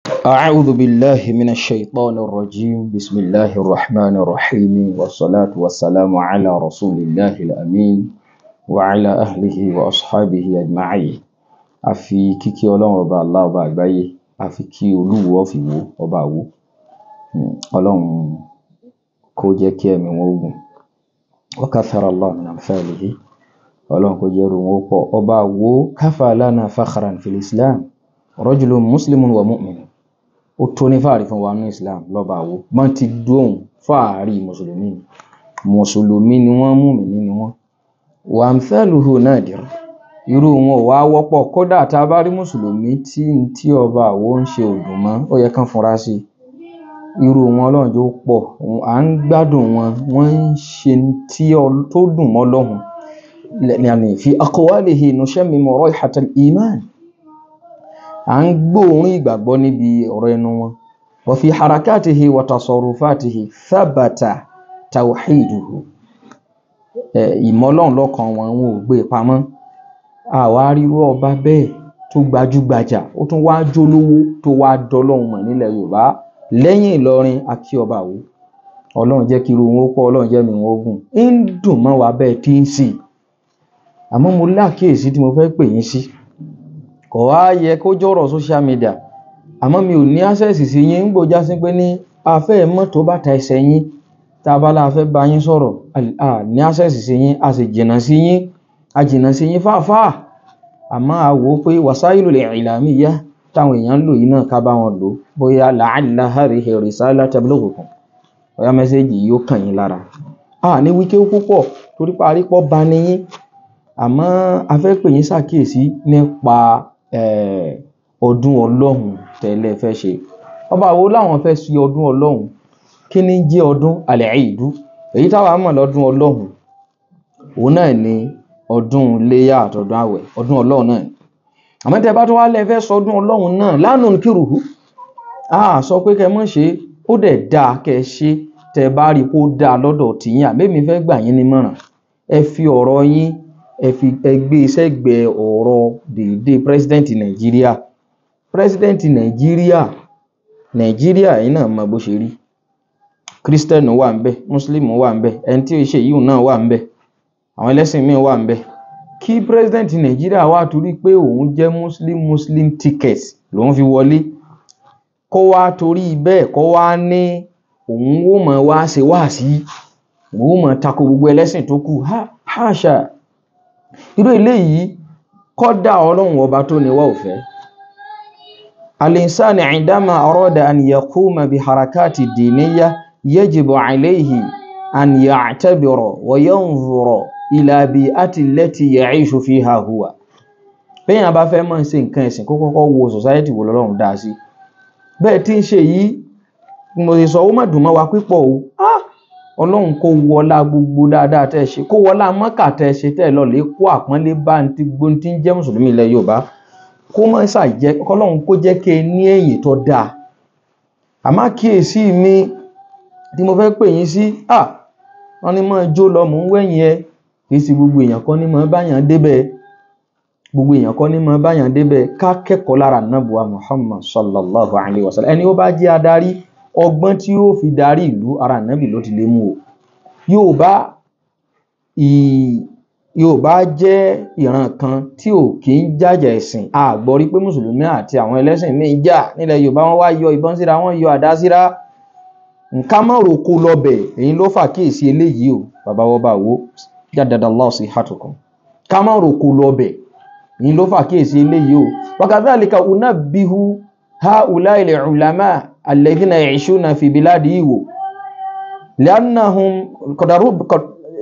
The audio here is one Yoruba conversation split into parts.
أعوذ بالله من الشيطان الرجيم. بسم الله الرحمن الرحيم، والصلاة والسلام على رسول الله الأمين وعلى أهله وأصحابه أجمعين. A fi kíkí Ọlọ́run Ọba Allah, ọba àgbáyé, a fi kí Olúwo of Ìwó, ọba Ìwó. Ọlọ́run kó jẹ́ kí ẹ̀mí wọn ó gùn. Wa kathara Allah min amthalihi. Ọlọ́run kó jẹ́ irú wọn ó pọ̀. Ọba Ìwó kafa lana fakhran fil Islam, rajulun muslimun wa mu'min. Ó tó ní fàárí fún wa ní Islam lọ́ba Ìwó. Wọ́n ti dóhùn fàárí mùsùlùmí ni. Mùsùlùmí ni wọ́n, mùmìnì ni wọ́n. Wa amthaluhu nadir. Irú wọn ò wá wọ́pọ̀. Kódà tá a bá rí mùsùlùmí tí ọba Ìwó ń ṣe ò dùn mọ́, ó yẹ kán funra sí i. Irú wọn Ọlọ́run jẹ́ ó pọ̀. À ń gbádùn wọn, wọ́n ń ṣe tí tó dùn mọ́ Ọlọ́run. Yani fi aqwalihi nushammimu raihatal iman. À ń gbóòórùn ìgbàgbọ́ níbi ọ̀rọ̀ ẹnu wọn. Wa fi harakatihi wa tasarrufatihi thabata tawhiduhu. Ìmọ̀ Ọlọ́run lọ́kàn wọn, wọn ò gbé e pamọ́. Àwa rírú ọba bẹ́ẹ̀ tó gbajúgbajà, ó tún wá jólówó tó wá dọlọ́hun mọ̀ nílẹ̀ Yorùbá. Lẹ́yìn Ìlọrin, a kí ọba Ìwó. Ọlọ́run jẹ́ kí irú wọn ó pọ̀, Ọlọ́run jẹ́ mi wọn ó gùn. Ń dùn mọ́ wa bẹ́ẹ̀ tí ń sì. Àmọ́ mo lákìyèsí tí mo fẹ́ pè yín sí. Kò wá yẹ kó jọ̀rọ̀ social media. Àmọ́ mi ò ní access sí yín, ń gbòjá sí pé ní a fẹ́ mọ́ tó bàtà ẹsẹ̀ yín. Tá a bá la fẹ́ bá yín sọ̀rọ̀, a ní access sí yín, a sì jìnnà sí yín, a jìnnà sí yín fáfáà. Àmọ́ a wò ó pé wasailul i'lamiyya táwọn èèyàn ń lò yìí náà ká bá wọn lò. Bóyá la'alla hadhihi risala tablughukum. Bóyá message yìí ó kàn yín lára. A ní wíké púpọ̀ torí pé a rí pọ́ ba ni yín. Àmọ́ a fẹ́ pè yín ṣàkíyèsí nípa ọdún Ọlọ́run tẹ́lẹ̀ fẹ́ ṣe. Ọba Ìwó láwọn fẹ́ ṣe ọdún Ọlọ́run. Kí ni jẹ́ ọdún? Al-Eidu. Èyí táwa mọ̀ lọ́dún Ọlọ́run, òun náà ni ọdún iléyá àtọdún àwẹ̀, ọdún Ọlọ́run náà ni. Àmọ́ tẹ́ bá tún wá lẹ fẹ́ sọdún Ọlọ́run náà, la nunkiruhu. A sọ pé kẹ́ mọ́ ṣe, ó dẹ̀ dáa kẹ́ ṣe, tẹ́ bá rí kó dáa lọ́dọ̀ tìyín. Àmọ́ èmi fẹ́ gbà yín nímọ̀ràn. Ẹ fi ọ̀rọ̀ yín, ẹ fi ẹ gbé sẹ́gbẹ̀ẹ́ ọ̀rọ̀ dédé President Nàìjíríà. President Nàìjíríà, Nàìjíríà yìí náà mọ bó ṣe rí. Kírísítẹ́nì wà ńbẹ̀, Mùsùlùmí wà ńbẹ̀, ẹni tí ó ṣe yìí náà wà ńbẹ̀, àwọn ẹlẹ́sìn míì wà ńbẹ̀. Kí President Nàìjíríà wá torí pé òun jẹ́ Muslim Muslim ticket lòun fi wọlé, kó wá torí bẹ́ẹ̀ kó wá ní òun ó mọ̀ wá ṣe wáàsí, òun ó mọ̀ tako gbogbo ẹlẹ́sìn tó kù. Ha, haṣa. Irú eléyìí kódà Ọlọ́run ọba tó ní wá ò fẹ́. Al-insanu indama arada an yaquma bi harakati diniyya yajibu alayhi an ya'tabira wa yanzura ila bi'ati allati ya'ishu fiha huwa. Béèyàn bá fẹ́ máa ṣe nǹkan ẹ̀sìn, kó kọ́kọ́ wo society wo lọ́lọ́run dá sí. Bẹ́ẹ̀ tí ń ṣe yìí, mo sì sọ ó má dùn mọ́ wa pípọ̀ o. Ah! Ọlọ́run kó wọlá gbogbo dáadáa tẹ́ ẹ ṣe, kó wọlá Mọ́kà tẹ́ ẹ ṣe tẹ́ ẹ lọ lè kó àpọ́nlé bá ń tí gbogbo tí ń jẹ́ mùsùlùmí ilẹ̀ Yorùbá. Kó má ṣàìjẹ́, kọ́lọ́run kó jẹ́ kí ẹ ní ẹ̀yìn tó dáa. Àmọ́ àkíyèsí mi tí mo fẹ́ pè yín sí, ah! Wọ́n ní máa jó lọ, mò ń wẹ̀yìn ẹ. Kì í ṣe gbogbo èèyàn kọ́ ní máa bá yàn débẹ̀. Gbogbo èèyàn kọ́ ní máa bá yàn débẹ̀. Ká kẹ́kọ̀ọ́ lára Ànábì wa Muhammad sallallahu alayhi wa sallam. Ẹni ó bá jẹ́ adarí, ọgbọ́n tí ó fi darí ìlú ara Ànábì ló ti lè mú o. Yorùbá jẹ́ ìran kan tí ò kí ń jàjà ẹ̀sìn. A gbọ́ rí pé mùsùlùmí àti àwọn ẹlẹ́sìn míì ń jà nílẹ̀ Yorùbá, wọ́n wá yọ ìbọn síra, wọ́n yọ àdá síra. Nǹkan má roko lọbẹ̀, èyí ló fàkíyèsí eléyìí o. Bàbá wa ọba Ìwó, jaddadallahu sihhatakum. Ká má roko lọbẹ̀, èyí ló fàkíyèsí eléyìí o. Wa kadhalika unabbihu ha'ula'i al-ulama alladhina ya'ishuna fi biladi Ìwó. Li'annahum qad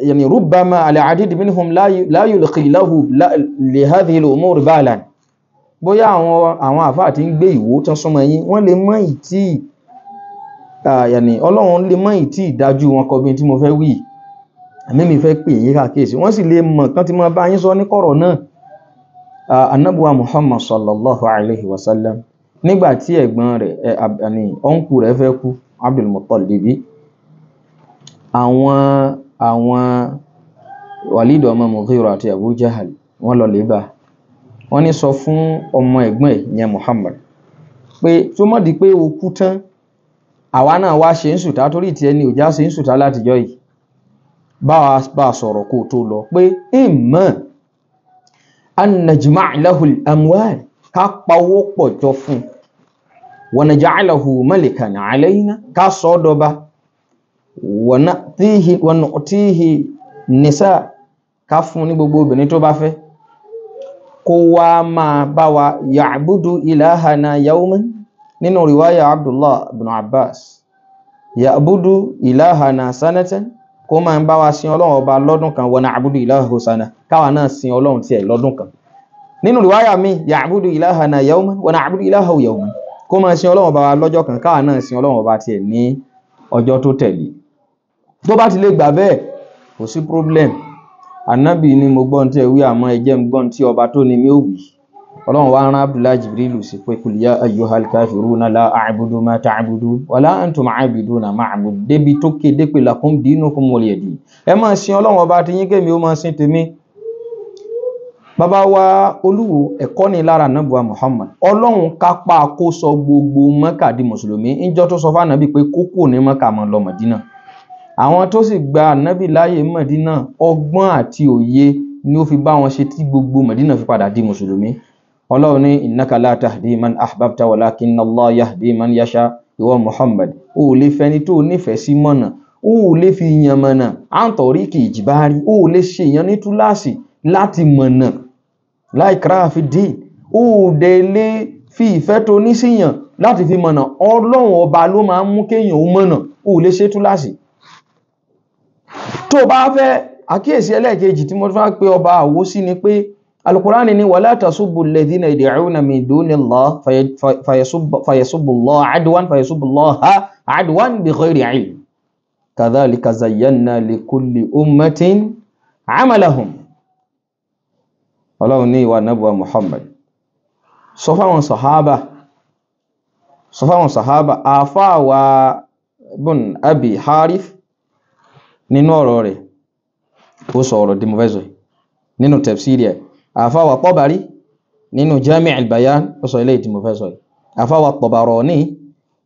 yani rubbama al-'adid minhum la yulqi lahu li hadhihi al-umur balan. Bóyá àwọn àfáà tí ń gbé Ìwó tán súnmọ́ yín, wọ́n lè mọ̀ ìtí, yàní Ọlọ́run lè mọ̀ ìtí ìdájú wọn kọ bí tí mo fẹ́ wí. Àmì mi fẹ́ pè yín káàkiri, wọ́n sì lè mọ̀ kán tí mo bá yín sọ ní kọ̀rọ̀ náà. Ànábì wa Muhammad sallallahu alayhi wa sallam, nígbà tí ẹ̀gbọ́n rẹ̀, yàní ọ̀nkù rẹ̀ fẹ́ kú, Abdul Muttalibi, àwọn Walid ọmọ Mughira àti Abu Jahal, wọ́n lọ lè bá. Wọ́n ní sọ fún ọmọ ẹ̀gbọ́n ẹ̀ yẹn Muhammad Pé tó mọ̀ di pé o kú tán, àwa náà wá ṣe ń sùtá torí tiẹ̀ ni òjá ṣe ń sùtá látijọ́ yìí. Bá wa bá sọ̀rọ̀ kó tó lọ pé imma an najma' lahu al-amwal, ká pawó pọ̀ jọ fún wa naj'alahu malikan alayna, ká sọ ọ́ dọba, wa nu'tihi nisa, ká fún ní gbogbo obìnrin tó bá fẹ́, kó wá máa bá wa ya'budu ilahana yawman. Nínú riwaya Abdullah ibn Abbas, ya'budu ilahana sanatan, kó máa ń bá wa sin Ọlọ́run ọba lọ́dún kan, wa na'budu ilahahu sana, káwa náà sin Ọlọ́run tiẹ̀ lọ́dún kan. Nínú riwaya mi, ya'budu ilahana yawman wa na'budu ilahahu yawman, kó máa sin Ọlọ́run ọba wa lọ́jọ́ kan, káwa náà sin Ọlọ́run ọba tiẹ̀ ní ọjọ́ tó tẹ̀lé. Tó bá ti lè gbà bẹ́ẹ̀, kò sí problem. Ànábì ni mo gbọ́n tí ẹ wí, àmọ́ ẹ jẹ́ n gbọ́n tí ọba tó ni mí ò wí. Ọlọ́run wá rán Abdullahi Jibrilu sí pé kul ya ayyuhal kafiruna la a'budu ma ta'budun wala antum a'biduna ma a'budu, débi tó kéde pé lakum dinukum waliya din. Ẹ máa sin Ọlọ́run ọba tí yín, kémi ó máa sin tèmi. Bàbá wa Olúwo, ẹ̀kọ́ ni lára Ànábì Muhammad. Ọlọ́run kápá kó sọ gbogbo Mẹ́kà di mùsùlùmí. Ńjọ́ tó sọ fún Ànábì pé kókó ní Mẹ́kà máa lọ Mọ̀dínà. Àwọn tó sì gba Ànábì láàyè Mọ̀dínà, ọgbọ́n àti òye ni ó fi bá wọn ṣe tí gbogbo Mọ̀dínà fi padà di mùsùlùmí. Ọlọ́run ní innaka la tahdi man ahbabta walakinna Allah yahdi man yasha. Ìwọ Muhammad, o ò lè fẹni tó nífẹ̀ẹ́ sí mọ̀nà, o ò lè fi yan mọ̀nà, à ń tọ̀rí kì í jìbárí, o ò lè ṣe èèyàn ní túláàsì láti mọ̀nà, la ikraha fi din, o ò dẹ̀ lè fi ìfẹ́ tó ní síyàn láti fi mọ̀nà. Ọlọ́run ọba ló máa ń mú kéèyàn ó mọ̀nà, o ò lè ṣe túláàsì. Tó bá fẹ́ àkíyèsí ẹlẹ́ẹ̀kejì tí mo fẹ́ pé ọba Àwó sí ni pé Al-Qur'ani ni wala tasubbu alladhina yad'una min dunillah fayasubbu Allaha adwan fayasubbu Allaha adwan bighayri ilm kadhalika zayyana likulli ummatin amalahum. Ọlọ́run ní ìwà Ànábì Muhammad, sọ fáwọn sàhábà, sọ fáwọn sàhábà, àfáà wa ibn Abi Harith nínú ọ̀rọ̀ rẹ̀ ó sọ ọ̀rọ̀ tí mo fẹ́ sọ yìí nínú tafsiri ẹ̀. Àfáà wa Tabari nínú Jami' al-Bayan ó sọ eléyìí tí mo fẹ́ sọ yìí. Àfáà wa Tabarani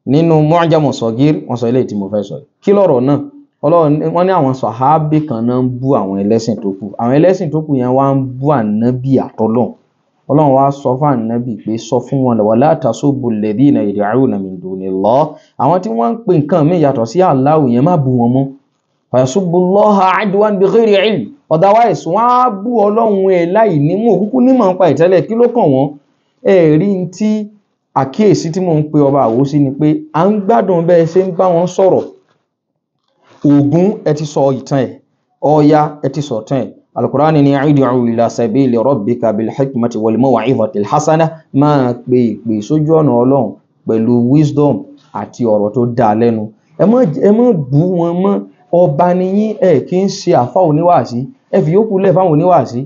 nínú Mu'jam as-Saghir wọ́n sọ eléyìí tí mo fẹ́ sọ yìí. Kí lọ̀rọ̀ náà? Ọlọ́run wọ́n ní àwọn sàhábì kan náà ń bú àwọn ẹlẹ́sìn tó kù. Àwọn ẹlẹ́sìn tó kù yẹn wá ń bú Ànábì àtọlọ́hun. Ọlọ́run wá sọ fún Ànábì pé sọ fún wọn wala tasubbu alladhina yad'una min dunillah. Àwọn tí wọ́n ń pè nǹkan míì yàtọ̀ sí Allah yẹn, má bú wọn mọ́. Fayasubbullaha adwan bighayri ilm. Otherwise, wọ́n á bú Ọlọ́run ẹ̀ láì ní mú òkúkú nímọ̀ nípa ìtẹ́lẹ̀, kí ló kàn wọ́n? Ẹ rí n tí àkíyèsí tí mò ń pe ọba Àwó sí ni pé à ń gbádùn bẹ́ẹ̀ ṣe ń bá wọn sọ̀rọ̀. Ògún ẹ ti sọ ìtàn ẹ̀, Ọya ẹ ti sọ ìtàn ẹ̀. Al-Qur'ani ní ud'u ila sabili rabbika bil hikmati wal maw'izati al-hasana, máa pe ìpè sójú ọ̀nà Ọlọ́run pẹ̀lú wisdom àti ọ̀rọ̀ tó dáa lẹ́nu. Ẹ má bú wọn mọ́. Ọba ni yín, ẹ kì í ṣe àfá oníwàásí, ẹ fi yókù lẹ̀ fáwọn oníwàásí.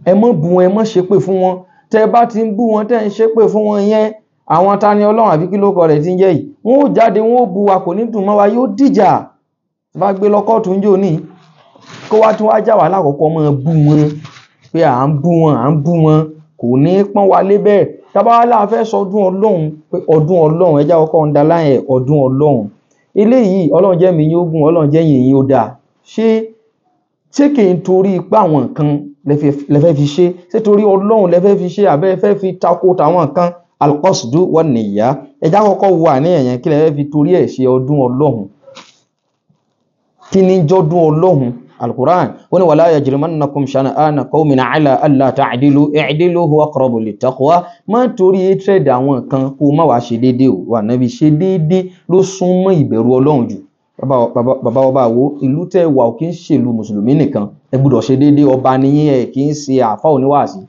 Ẹ má bú wọn, ẹ má ṣépè fún wọn. Tẹ bá ti ń bú wọn, tẹ ń ṣépè fún wọn yẹn, àwọn ta ni Ọlọ́run àbí kí ló kọ rẹ̀ tí ń jẹ́ yìí, wọn ó jáde, wọn ó bú wa, kò ní dùn mọ́ wa, yóò dìjà. Bá gbé lọ kóòtù ń jò ní, kó wá tún wá já wa lákọ̀ọ́kọ́ máa bú wọn pé à ń bú wọn, à ń bú wọn, kò ní pọ́n wa lé bẹ́ẹ̀. Tá bá wá láà fẹ́ sọ ọdún Ọlọ́run pé ọdún Ọlọ́run, ẹ jẹ́ kọ́kọ́ ń da láyẹn ọdún Ọlọ́run. Eléyìí Ọlọ́run jẹ́ mi yín ogun, Ọlọ́run jẹ́ yìnyín ó dáa. Ṣé kì í torí pé àwọn nǹkan lẹ fẹ́ fi ṣe? Ṣé torí Ọlọ́run lẹ fẹ́ fi ṣe àbẹ́ fẹ́ fi tako tàwọn nǹkan? Al-qasdu wan-niyya. Ẹ jẹ́ kọ́kọ́ wo àníyàn yẹn, kí lẹ fẹ́ fi torí ẹ̀ ṣe ọdún Ọlọ́run? Kí ni jọ́dún Ọlọ́run? Al-Qur'an ó ní wala yajrimannakum shana'ana qawmin ala alla ta'dilu i'dilu huwa aqrabu lit-taqwa. Má torí hatred àwọn kan kó má wàá ṣe déédéé o. Wà nábì ṣe déédéé ló sún mọ́ ìbẹ̀rù Ọlọ́run jù. Bàbá ọba Àwó, ìlú tẹ́ wà ò kí ń ṣèlú mùsùlùmí nìkan, ẹ gbúdọ̀ ṣe déédéé. Ọba ni yín, ẹ kì í ṣe àfá oníwàásí.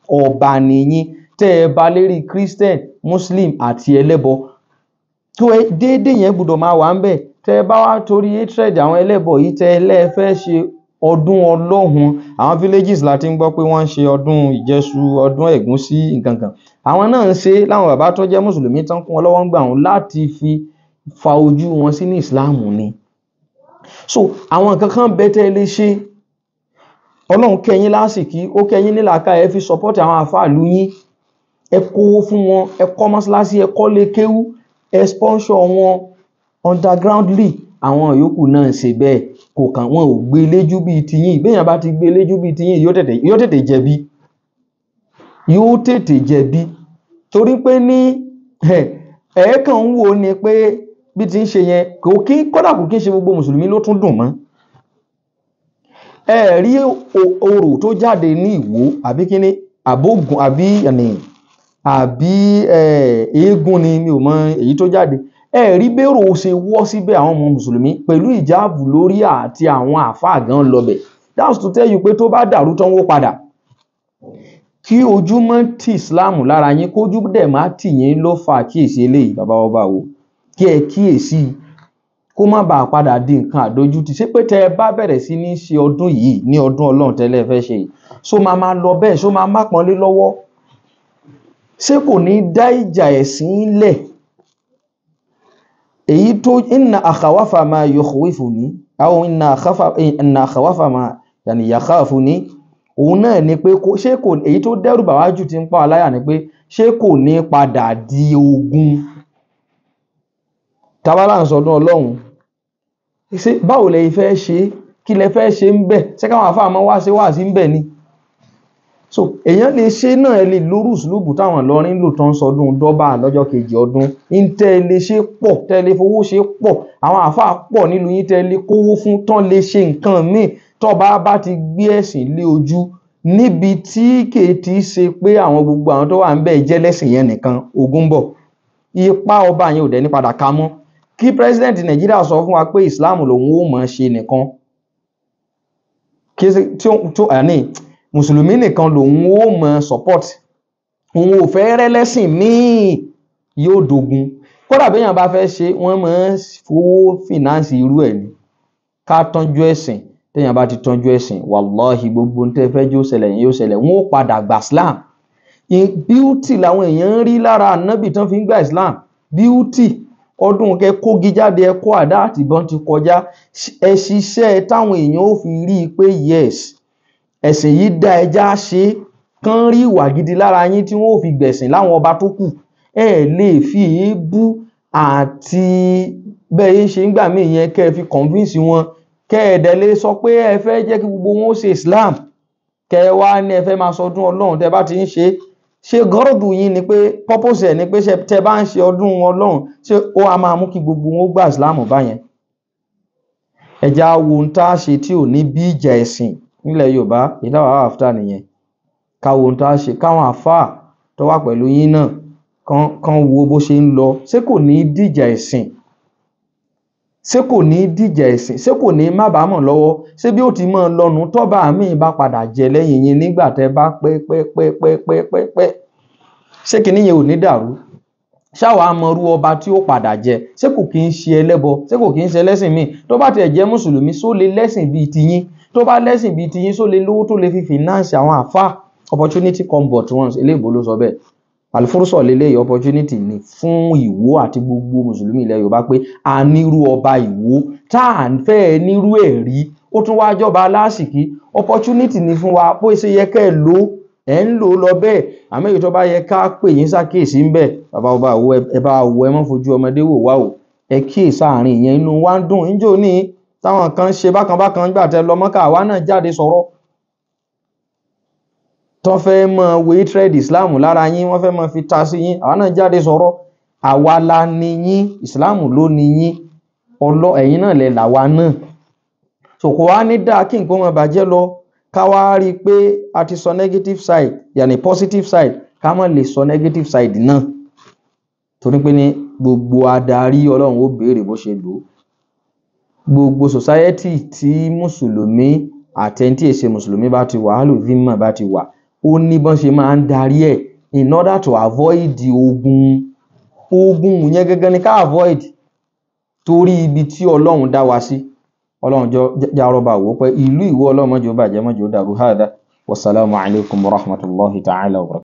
Ọba ni yín, tẹ́ ẹ bá lérí Christian, Muslim àti ẹlẹ́bọ, tó ẹ déédéé yẹn gbúdọ̀ máa wà ń bẹ̀. Tẹ́ ẹ bá wá torí hatred àwọn ẹlẹ́bọ yìí tẹ́ ẹ lẹ́ẹ̀fẹ́ ṣe ọdún Ọlọ́run, àwọn villages la ti ń gbọ́ pé wọ́n ń ṣe ọdún Ìjẹṣu, ọdún Ẹ̀gúnsí, nǹkan kan. Àwọn náà ń ṣe láwọn bàbá tó jẹ́ mùsùlùmí tán kún wọn lọ́wọ́ ń gbà wọn láti fi fa ojú wọn sí ní Ìsìláàmù ni. So àwọn nǹkan kan bẹ tẹ́ ẹ lè ṣe. Ọlọ́run kẹ́yìn lásìkí, ó kẹ́yìn nílàáká, ẹ fi support àwọn àfáà ìlú yín. Ẹ kówó fún wọn, ẹ kọ́ mọ́ṣáláṣí, ẹ kọ́ lé kéwú, ẹ sponsor wọn undergroundly. Àwọn yòókù náà ń ṣe bẹ́ẹ̀, kò kàn wọn ò gbé léjú bíi tiyín. Béèyàn bá ti gbé léjú bíi tiyín, yóò tètè jẹ̀bi, yóò tètè jẹ̀bi. Torí pé ní ẹ̀ẹ́kàn ń wò ni pé bí ti ń ṣe yẹn kò kí, kódà kò kí ń ṣe gbogbo mùsùlùmí ló tún dùn mọ́. Ẹ rí orò tó jáde ní Ìwó àbí kíní àbógun àbí ẹnì àbí eégún ni mi ò mọ èyí tó jáde. Ẹ rí bérò ṣe wọ́ síbẹ̀, àwọn ọmọ mùsùlùmí pẹ̀lú ìjáàbù lórí àti àwọn àáfàá gan lọbẹ̀. That's to tell you pé tó bá dàrú tán wó padà. Kí ojúmọ́ tí Islam lára yín, kójú dẹ̀ má tì yín ló fa àkíyèsí eléyìí, bàbá ọba wo. Kí ẹ kíyèsí kó má bàa padà di nǹkan àdójútì. Ṣé pé tẹ ẹ bá bẹ̀rẹ̀ sí ní ṣe ọdún yìí ní ọdún Ọlọ́run tẹ́lẹ̀ fẹ́ ṣe yìí, ṣó máa máa lọ bẹ́ẹ̀, ṣó máa má pọ́nlé lọ́wọ́? Ṣé kò ní dá ìjà ẹ̀sìn lẹ̀? Èyí tó inna akhawafa ma yukhwifuni aw inna akhawafa ma yani yakhafuni, òun náà ni pé ṣé kò, èyí tó dẹ́rù bà wá jù tí ń pa aláyà ni pé ṣé kò ní padà di ogun. Tabala ń sọdún Ọlọ́run, ṣé báwo lẹ fẹ́ ṣe, kí lẹ fẹ́ ṣe ń bẹ̀, ṣé káwọn àfáà máa wá ṣe wá sí ń bẹ̀ ni? So èèyàn lè ṣe náà, ẹ lè lórú ìsìlúbù táwọn Ìlọrin lò tán sọdún dọ́bà lọ́jọ́ kejì ọdún. Ń tẹ́ ẹ lè ṣe pọ̀, tẹ́ ẹ lè fowó ṣe pọ̀, àwọn àfáà pọ̀ nílùú yín tẹ́ ẹ lè kówó fún tán lè ṣe nǹkan míì. Tọ́ba bá ti gbé ẹ̀sìn lé ojú níbi tí kèétí ṣe pé àwọn gbogbo àwọn tó wà ń bẹ̀ jẹ́ lẹ́sìn yẹn nìkan, ogun ń bọ̀. Ipa ọba yẹn ò dẹ̀ ní padà ká mọ́. Kí president Nàìjíríà sọ fún wa pé Islam lòun ó mọ̀ ṣe nìkan, kí tó àní mùsùlùmí nìkan lòun ó mọ̀ support, òun ò fẹ́ rẹ́lẹ́sìn míì, yóò dogun. Kódà béèyàn bá fẹ́ ṣe, wọ́n máa ń fowó finance irú ẹ̀ ni. Ká tọ́jú ẹ̀sìn, téèyàn bá ti tọ́jú ẹ̀sìn, wàláhì gbogbo ohun tẹ́ fẹ́ jó ṣẹlẹ̀ yóò ṣẹlẹ̀, wọ́n ó padà gba Islam. Beauty làwọn èèyàn ń rí lára ànábì tán fi ń gba Islam. Beauty ọdún kẹ kógi jáde, ẹ kó àdá àtìbọn ti kọjá, ẹ ṣiṣẹ́ táwọn èèyàn ó fi rí i pé yes, ẹ̀sìn yìí dá, ẹja ṣe kán rí ìwà gidi lára yín tí wọ́n ó fi gbẹ̀sìn láwọn ọba tó kù. Ẹ lè fi èébú àti bẹ́ẹ̀ yín ṣe ń gbà míì yẹn kẹ́ ẹ fi convince wọn, kẹ́ ẹ dẹ̀ lè sọ pé ẹ fẹ́ jẹ́ kí gbogbo wọn ó ṣe Islam, kẹ́ ẹ wá ní ẹ fẹ́ máa sọdún Ọlọ́run. Tẹ́ bá ti ń ṣe, ṣé gọ́rọ̀dù yín ni pé purpose ẹ̀ ni pé ṣe tẹ́ bá ń ṣe ọdún Ọlọ́run, ṣé ó á máa mú kí gbogbo wọn ó gba Islam báyẹn? Ẹja wo ohun tá a ṣe tí ò ní bí ìjà ẹ̀sìn nílẹ̀ Yorùbá, ìdáwà àfútà nìyẹn. Ká wo ohun tá a ṣe, káwọn àfáà tó wà pẹ̀lú yín náà kán wo bó ṣe ń lọ. Ṣé kò ní dìjà ẹ̀sìn? Ṣé kò ní dìjà ẹ̀sìn? Ṣé kò ní má bàá mọ̀ lọ́wọ́? Ṣé bí ó ti máa lọ́nu tọ́ba mi bá padà jẹ lẹ́yìn yín nígbà tẹ́ bá pẹ́ pẹ́ pẹ́ pẹ́ pẹ́ pẹ́ pẹ́? Ṣé kinní yẹn ò ní dàrú? Ṣáwa mọrú ọba tí ó padà jẹ? Ṣé kò kí ń ṣe ẹlẹ́bọ? Ṣé kò kí ń ṣe ẹlẹ́sìn míì? Tó bá tiẹ̀ jẹ́ mùsùlùmí, ṣó lè lẹ́sìn bíi tiyín? Tó bá lẹ́sìn bíi tiyín, ṣó lè lówó tó lè fi finance àwọn àfáà? Opportunity come but once, eléèbó ló sọ bẹ́ẹ̀. Àlùfóòsọ lélẹ́yìí, opportunity ni fún Ìwó àti gbogbo mùsùlùmí ilẹ̀ Yorùbá pé a nírú ọba Ìwó tá à ń fẹ́ nírú ẹ̀ rí, ó tún wá jọba aláṣìkí. Opportunity ni fún wa, bó ṣe yẹ kẹ́ ẹ lò ó, ẹ̀ ń lò ó lọ bẹ́ẹ̀. Àmọ́ èyí tó bá yẹ ká pè yín ṣàkíyèsí ń bẹ̀, bàbá ọba Ìwó, ẹ bá wò, ẹ má fojú ọmọdé wò wá o, ẹ kíyèsí àárín ìyẹn. Inú wa ń dùn níjó ní táwọn kan ṣe bákan bákan nígbà tẹ lọ Mọ́kà, àwa náà jáde sọ̀rọ̀. Tán fẹ́ mọ wo trade Islam lára yín, wọ́n fẹ́ mọ fi ta sí yín, àwa náà jáde sọ̀rọ̀. Àwa la ni yín, Islam ló ni yín, ọlọ́ ẹ̀yin náà lẹ làwa náà. So kò wá ní dáa kí nǹkan máa bàjẹ́ lọ, ká wá rí i pé a ti sọ negative side, yàní positive side, ká má lè sọ negative side náà. Torí pé ní gbogbo adarí Ọlọ́run ó béèrè bó ṣe lò ó. Gbogbo society tí mùsùlùmí àti ẹni tí èsè mùsùlùmí bá ti wà, alùfíìmọ̀ bá ti wà, ó ní bọ́n ṣe máa ń darí ẹ̀ in order to avoid the ogun. Ogun yẹn gangan ni ká avoid torí ibi tí Ọlọ́run dá wa sí. Ọlọ́run jọ já rọ́bà wò pé ìlú Ìwó Ọlọ́run mọ́jọ́ bàjẹ́ mọ́jọ́ dàrú. Hádà wasalaamu alaykum wa rahmatulahi ta'ala wa barakatuh.